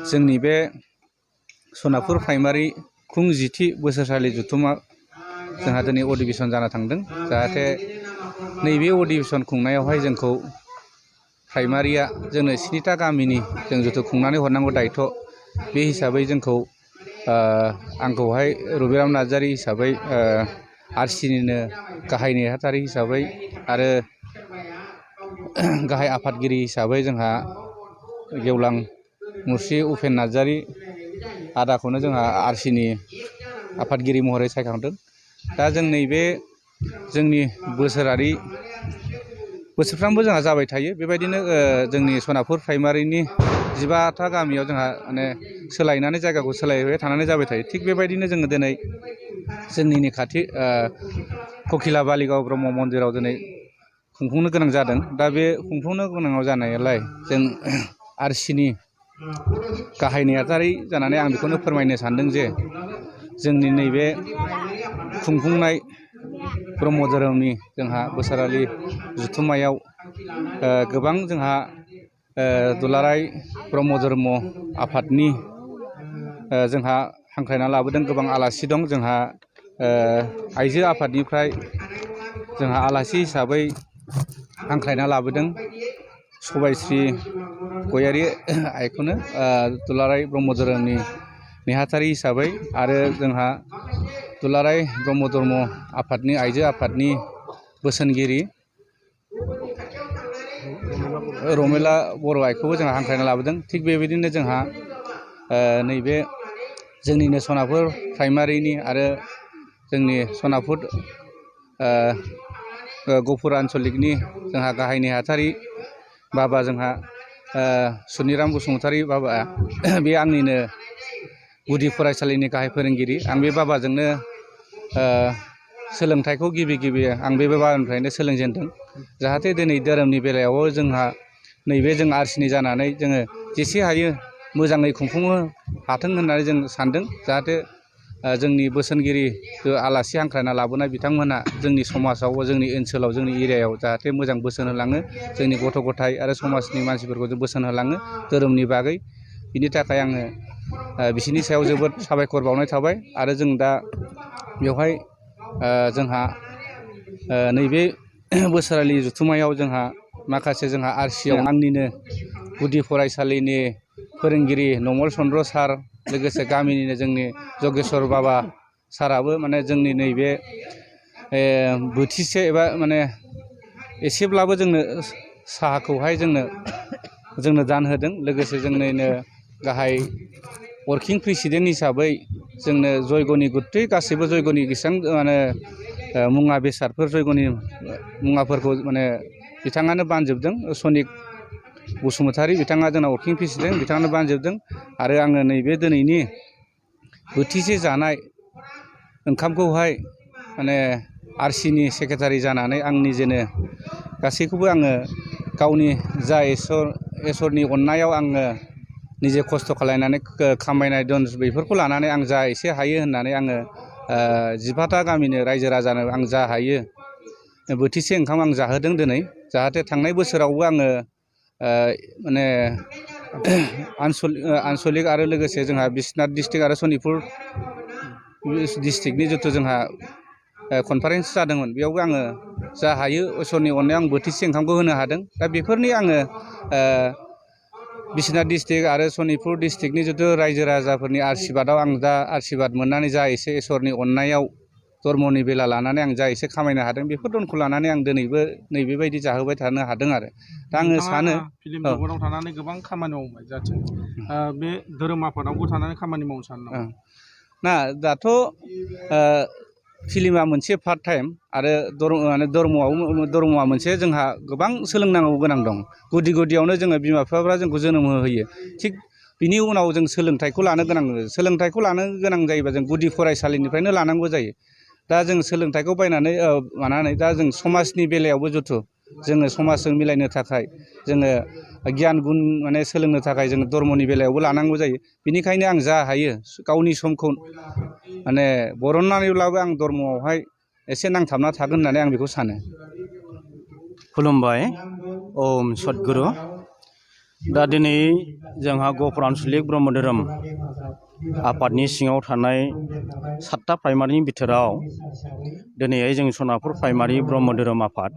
जोंनि बे सनापुर प्राइमारि खुं 10थि बोसोरसालि जथुमा जोंहा दिनै अधिवेशन जाना थांदों। जाहाथे नैबे अधिवेशन खुंनायावहाय जोंखौ प्राइमारिया जोंनो 7टा गामिनि जों जिथु खुंनानै हरनांगौ दायथ' बे हिसाबै जोंखौ आंखौहाय रबिराम नार्जारि हिसाबै आरसिनिनो गाहाय नेहाथारि हिसाबै आरो गाहाय आफादगिरि हिसाबै जोंहा गेवलां मुस्रि उपेन नार्जारि आदाखौनो जोंहा आरसिनि आफादगिरि महरै सायख'दों। दा जों नैबे जोंनि बोसोरफ्रामबो जोंहा जाबाय थायो। बेबायदिनो जोंनि सनापुर प्राइमारिनि 15टा गामियाव जोंहा माने सोलायनानै जायगाखौ सोलायबाय थानानै जाबाय थायो। थिग बेबायदिनो जोङो दिनै जोंनिनो खाथि ककिला बालिगाव ब्रह्म मन्दिराव दिनै खुंफुंनो गोनां जादों। दा बे खुंफुंनो गोनाङाव जानायालाय जों आरसिनि गाहाय नेहाथारि जानानै आं बेखौनो फोरमायनो सानदों जे जोंनि नैबे खुंफुंनाय ब्रह्म धोरोमनि जोंहा बोसोरारि जथुम्मायाव गोबां जोंहा दुलाराय ब्रह्म धर्म आफादनि जोंहा हांख्रायना लाबोदों। गोबां आलासि दं जोंहा आइजो आफादनिफ्राय जोंहा आलासि हिसाबै हांख्रायना लाबोदों सबायश्री गयारि आइखौनो दुलाराय ब्रह्म धोरोमनि नेहाथारि हिसाबै आरो जोंहा दुलाराय ब्रह्म धर्म आफादनि आइजो आफादनि बोसोनगिरि रमेला बर' आइखौबो जोंहा हांख्रायना लाबोदों। थिग बेबायदिनो जोंहा नैबे जोंनिनो सनापुर प्राइमारिनि आरो जोंनि सनापुर गफुर आन्सलिकनि जोंहा गाहाय नेहाथारि बाबा जोंहा सुनिराम बसुमतारी बाबा बे आंनिनो गुदि फरायसालिनि गाहाय फोरोंगिरि। आं बे बाबाजोंनो सोलोंथाइखौ गिबि आं बे बाबानिफ्रायनो सोलोंजेनदों। जाहाथे दिनै धोरोमनि बेलायाव जोंहा नैबे जों आरसिनि जानानै जोङो जेसे हायो मोजाङै खुंफुंनो हाथों होननानै जों सानदों। जाहाथे जोंनि बोसोनगिरि आलासि हांख्रायना लाबोनाय बिथांमोना जोंनि समाजाव जोंनि ओनसोलाव जोंनि एरियायाव जाहाथे मोजां बोसोन होलाङो। जोंनि गथ' गथाय आरो समाजनि मानसिफोरखौ जों बोसोन होलाङो धोरोमनि बागै। बिनि थाखाय आङो बिसोरनि सायाव जोबोद साबायखर बावनाय थाबाय। आरो जों दा बेवहाय जोंहा नैबे बोसोरारि जथुम्मायाव जोंहा माखासे जोंहा आरसियाव आंनिनो गुदि फरायसालिनि फोरोंगिरि नमल चन्द्र सार लोगोसे गामिनिनो जोंनि जगेश्वर बाबा साराबो माने जोंनि नैबे बोथिसे एबा माने एसेब्लाबो जोंनो साहाखौहाय जोंनो दान होदों। लोगोसे जोंनिनो गाहाय वर्किं प्रेसिडेन्ट हिसाबै जोंनो जयग'नि गुथै गासैबो जयग'नि जेसेबां माने मुवा बेसादफोर जयग'नि मुवाफोरखौ माने बिथाङानो बानजोबदों। सनिक बसुमतारी बिथाङा जोंना वर्किं प्रेसिडेन्ट बिथाङानो बानजोबदों। आरो आङो नैबे दिनैनि बोथिसे जानाय ओंखामखौहाय माने आरसिनि सेक्रेटारि जानानै आं निजेनो गासैखौबो आङो गावनि जा इसोरनि अननायाव आङो निजे खस्थ' खालायनानै खामायनाय धन बेफोरखौ लानानै आं जा एसे हायो होननानै आङो 15टा गामिनो रायजो राजानो आं जा हायो बोथिसे ओंखाम आं जाहोदों दिनै। जाहाथे थांनाय बोसोरावबो आङो माने आन्सलिक आरो लोगोसे जोंहा बिश्वनाथ डिस्ट्रिक्ट आरो सनितपुर डिस्ट्रिक्टनि जिथु जोंहा कनफारेन्स जादोंमोन बेयावबो आङो जा हायो इसोरनि अननायाव आं बोथिसे ओंखामखौ होनो हादों। दा बेफोरनि आङो बिश्वनाथ डिस्ट्रिक्ट आरो सनितपुर डिस्ट्रिक्टनि जिथु रायजो राजाफोरनि आशीर्बादाव आं दा आशीर्बाद मोननानै जा एसे इसोरनि अननायाव धर्मनि बेला लानानै आं जा एसे खामायनो हादों बेफोर धनखौ लानानै आं दिनैबो नैबेबायदि जाहोबाय थानो हादों। आरो दा आङो सानो फिल्म जगताव थानानै गोबां खामानि मावबाय जाहाथे बे धोरोम आफादावबो थानानै खामानि मावनो सानो नामा? ना दाथ' फिल्मा मोनसे पार्ट टाइम आरो धर्मआ मोनसे जोंहा गोबां सोलोंनांगौ गोनां दं। गुदियावनो जोङो बिमा बिफाफ्रा जोंखौ जोनोम होयो। थिग बिनि उनाव जों सोलोंथाइखौ लानो गोनां जायोबा जों गुदि फरायसालिनिफ्रायनो लानांगौ जायो। दा जों सोलोंथाइखौ मानानै दा जों समाजनि बेलायावबो जुथु जोङो समाजजों मिलायनो थाखाय जोङो गियान गुन माने सोलोंनो थाखाय जोङो धर्मनि बेलायावबो लानांगौ जायो। बेनिखायनो आं जा हायो गावनि समखौ माने बरननानैब्लाबो आं धर्मआवहाय एसे नांथाबना थागोन होननानै आं बेखौ सानो। खुलुमबाय। ओम सद्गुरु। दा दिनै जोंहा गहपुर आन्सलिक ब्रह्म धोरोम आफादनि सिङाव थानाय 7टा प्राइमारिनि बिथोराव दिनैहाय जों सनापुर प्राइमारि ब्रह्म धोरोम आफाद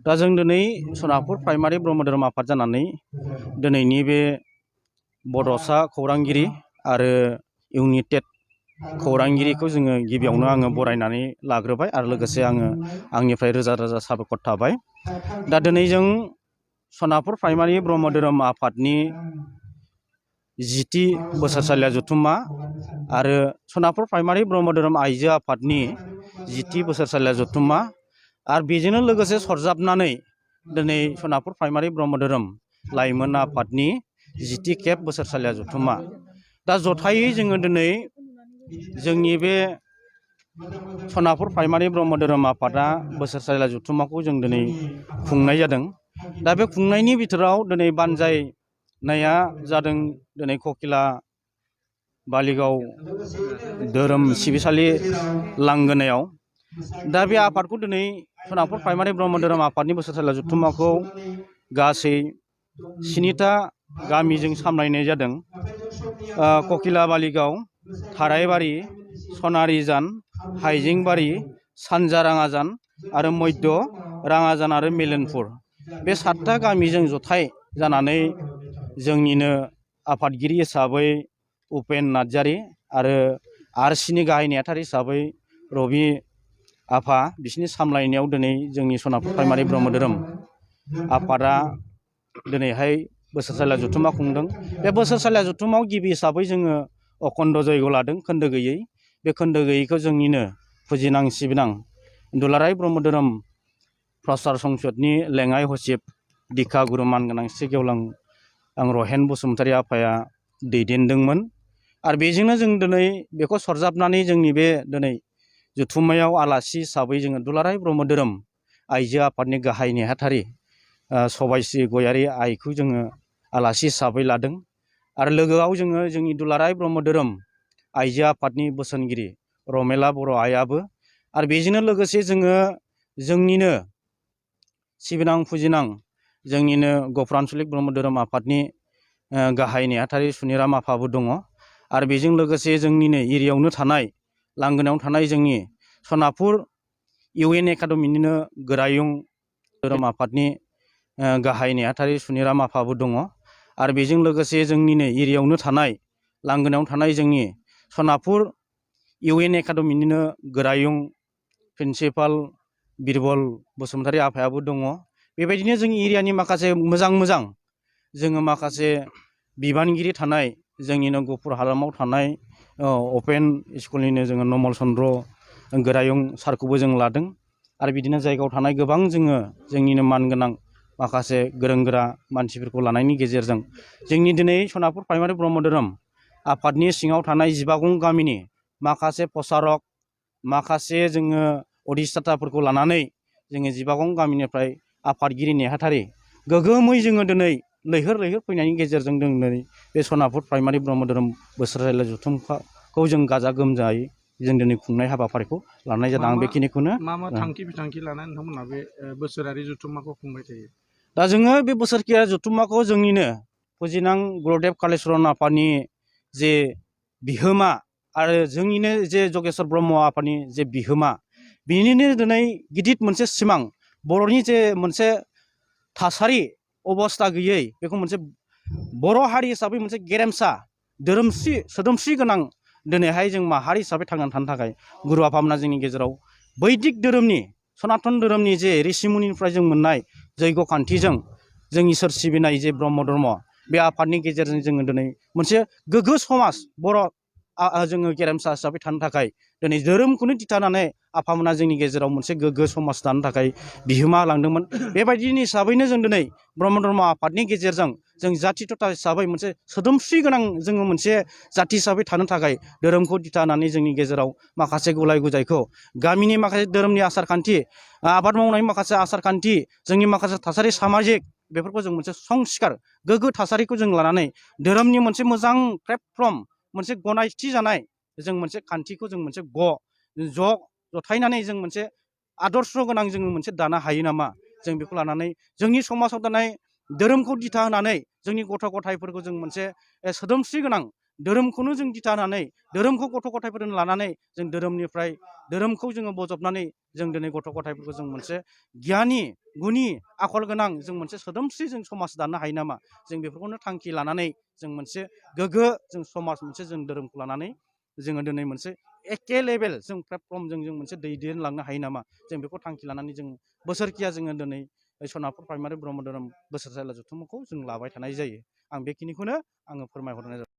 दा जों दिनै सनापुर प्राइमारि ब्रह्म धोरोम आफाद जानानै दिनैनि बे बड'सा खौरांगिरि आरो इउनाइटेड खौरांगिरिखौ जोङो गिबियावनो आङो बरायनानै लाग्रोबाय आरो लोगोसे आङो आंनिफ्राय रोजा रोजा साबायखर थाबाय। दा दिनै जों सनापुर प्राइमारि ब्रह्म धोरोम आफादनि 10थि बोसोरसालिया जथुम्मा आरो सनापुर प्राइमारि ब्रह्म धोरोम आइजो आफादनि 10थि बोसोरसालिया जथुम्मा आरो बेजोंनो लोगोसे सरजाबनानै दिनै सनापुर प्राइमारि ब्रह्म धोरोम लाइमोन आफादनि 10थि खेब बोसोरसालिया जथुम्मा। दा जथायै जोङो दिनै जोंनि बे सनापुर प्राइमारि ब्रह्म धोरोम आफादा बोसोरसालिया जथुम्माखौ जों दिनै खुंनाय जादों। दा बे खुंनायनि बिथोराव दिनै बानजायनाया जादों दिनै ककिला बालिगाव धोरोम सिबिसालि लांगोनायाव। दा बे आफादखौ दिनै सनापुर प्राइमारि ब्रह्म धोरोम आफादनि बोसोरसालिया जथुम्माखौ गासै 7टा गामिजों सामलायनाय जादों। ककिला बालिगाव, थारायबारि, सनारिजान, हाइजेंबारि, सानजा राङाजान आरो मध्य राङाजान आरो मेलेनपुर बे 7टा गामिजों जथाय जानानै जोंनिनो आफादगिरि हिसाबै उपेन नार्जारि आरो आरसिनि गाहाय नेहाथारि हिसाबै रबि आफा बिसिनि सामलायनायाव दिनै जोंनि सनापुर प्राइमारि ब्रह्म धोरोम आफादा दिनैहाय बोसोरसालिया जथुम्मा खुंदों। बे बोसोरसालिया जथुम्मायाव गिबि हिसाबै जोङो अखण्ड जयग' लादों खोन्दो गैयै। बे खोन्दो गैयैखौ जोंनिनो फुजिनां सिबिनां दुलाराय ब्रह्म धोरोम प्रसार संसदनि लेङाइ हसिब दिखा गुरु मानगोनां श्री गेवलां आं रहेन बसुमतारी आफाया दैदेनदोंमोन। आरो बेजोंनो जों दिनै बेखौ सरजाबनानै जोंनि बे दिनै जथुम्मायाव आलासि हिसाबै जोङो दुलाराय ब्रह्म धोरोम आइजो आफादनि गाहाय नेहाथारि सबायश्री गयारी आइखौ जोङो आलासि हिसाबै लादों। आरो लोगोआव जोङो जोंनि दुलाराय ब्रह्म धोरोम आइजो आफादनि बोसोनगिरि रमेला बर' आइआबो आरो बेजोंनो लोगोसे जोङो जोंनिनो सिबिनां फुजिनां जोंनिनो गहपुर आन्सलिक ब्रह्म धोरोम आफादनि गाहाय नेहाथारि सुनिराम आफाबो दङ। आरो बेजों लोगोसे जोंनिनो एरियायावनो थानाय लांगोनायाव थानाय जोंनि सनापुर UN एकाडेमिनिनो गोरायुं धोरोम आफादनि गाहाय नेहाथारि सुनिराम आफाबो दङ। आरो बेजों लोगोसे जोंनिनो एरियायावनो थानाय लांगोनायाव थानाय जोंनि सनापुर UN एकाडेमिनिनो गोरायुं प्रिन्सिपाल बिरबल बसुमतारी आफायाबो दङ। बेबायदिनो जोंनि एरियानि माखासे मोजां जोङो माखासे बिबानगिरि थानाय जोंनिनो गहपुर हालामाव थानाय अपेन स्कुलनिनो जोङो नमल चन्द्र गोरायुं सारखौबो जों लादों। आरो बिदिनो जायगायाव थानाय गोबां जोङो जोंनिनो मानगोनां माखासे गोरों गोरा मानसिफोरखौ लानायनि गेजेरजों जोंनि दिनै सनापुर प्राइमारि ब्रह्म धोरोम आफादनि सिङाव थानाय 12 गामिनि माखासे प्रसारक माखासे जोङो अधिष्ठाताफोरखौ लानानै जोङो 12 गामिनिफ्राय आफादगिरि नेहाथारि गोगोमै जोङो दिनै लैहोर फैनायनि गेजेरजों जों दिनै बे सनापुर प्राइमारि ब्रह्म धोरोम बोसोरसालिया जथुम्माखौ जों गाजा गोमजायै जों दिनै खुंनाय हाबाफारिखौ लानाय जादों। आं बेखिनिखौनो मा थांखि बिथांखि लानानै नोंथांमोना बे बोसोरारि जथुम्माखौ खुंबाय थायो? दा जोङो बे बोसोरखिया जथुम्माखौ जोंनिनो फुजिनां गुरुदेब कालिचरन आफानि जे बिहोमा आरो जोंनिनो जे जगेश्वर ब्रह्म आफानि जे बिहोमा बिनिनो दिनै गिदिर मोनसे सिमां बर'नि जे मोनसे थासारि अबस्था गैयै बेखौ मोनसे बर' हारि हिसाबै मोनसे गेरेमसा धोरोमस्रि सोदोमस्रि गोनां दिनैहाय जों माहारि हिसाबै थांनानै थानो थाखाय गुरु आफामोना जोंनि गेजेराव बैदिक धोरोमनि सनातन धोरोमनि जे ऋषिमुनिनिफ्राय जों मोननाय जैग' खान्थिजों जों इसोर सिबिनाय जे ब्रह्म धर्म बे आफादनि गेजेरजों जोङो दिनै मोनसे गोग्गो समाज बर' जोङो गेरेमसा हिसाबै थानो थाखाय दिनै धोरोमखौनो दिथानानै आफामोना जोंनि गेजेराव मोनसे गोग्गो समाज दानो थाखाय बिहोमा लांदोंमोन। बेबायदिनि हिसाबैनो जों दिनै ब्रह्म धर्म आफादनि गेजेरजों जों जाथिथथा हिसाबै मोनसे सोदोमस्रि गोनां जोङो मोनसे जाथि हिसाबै थानो थाखाय धोरोमखौ दिथानानै जोंनि गेजेराव माखासे गुलाय गुजायखौ गामिनि माखासे धोरोमनि आसार खान्थि आबाद मावनायनि माखासे आसार खान्थि जोंनि माखासे थासारि सामाजिक बेफोरखौ जों मोनसे संस्कार गोग्गो थासारिखौ जों लानानै धोरोमनि मोनसे मोजां प्लेटफर्म मोनसे गनायथि जानाय जों मोनसे खान्थिखौ जों मोनसे जथायनानै जों मोनसे आदर्श गोनां जोङो मोनसे दानो हायो नामा जों बेखौ लानानै जोंनि समाजाव थानाय धोरोमखौ दिथा होनानै जोंनि गथ' गथायफोरखौ जों मोनसे सोदोमस्रि गोनां धोरोमखौनो जों दिथा होनानै धोरोमखौ गथ' गथायफोरनो लानानै जों धोरोमखौ जोङो बजबनानै जों दिनै गथ' गथायफोरखौ जों मोनसे गियानि गुनि आखल गोनां जों मोनसे सोदोमस्रि जों समाज दानो हायो नामा जों बेफोरखौनो थांखि लानानै जों मोनसे गोग्गो जों समाज मोनसे जों धोरोमखौ लानानै जोङो दिनै मोनसे एखे लेभेल जों प्लेटफर्मजों जों मोनसे दैदेनलांनो हायो नामा जों बेखौ थांखि लानानै जों बोसोरकिया जोङो दिनै सनापुर प्राइमारि ब्रह्म धोरोम बोसोरसालि जथुम्माखौ जों लाबाय थानाय जायो आं बेखिनिखौनो आङो फोरमायहरनाय जाबाय।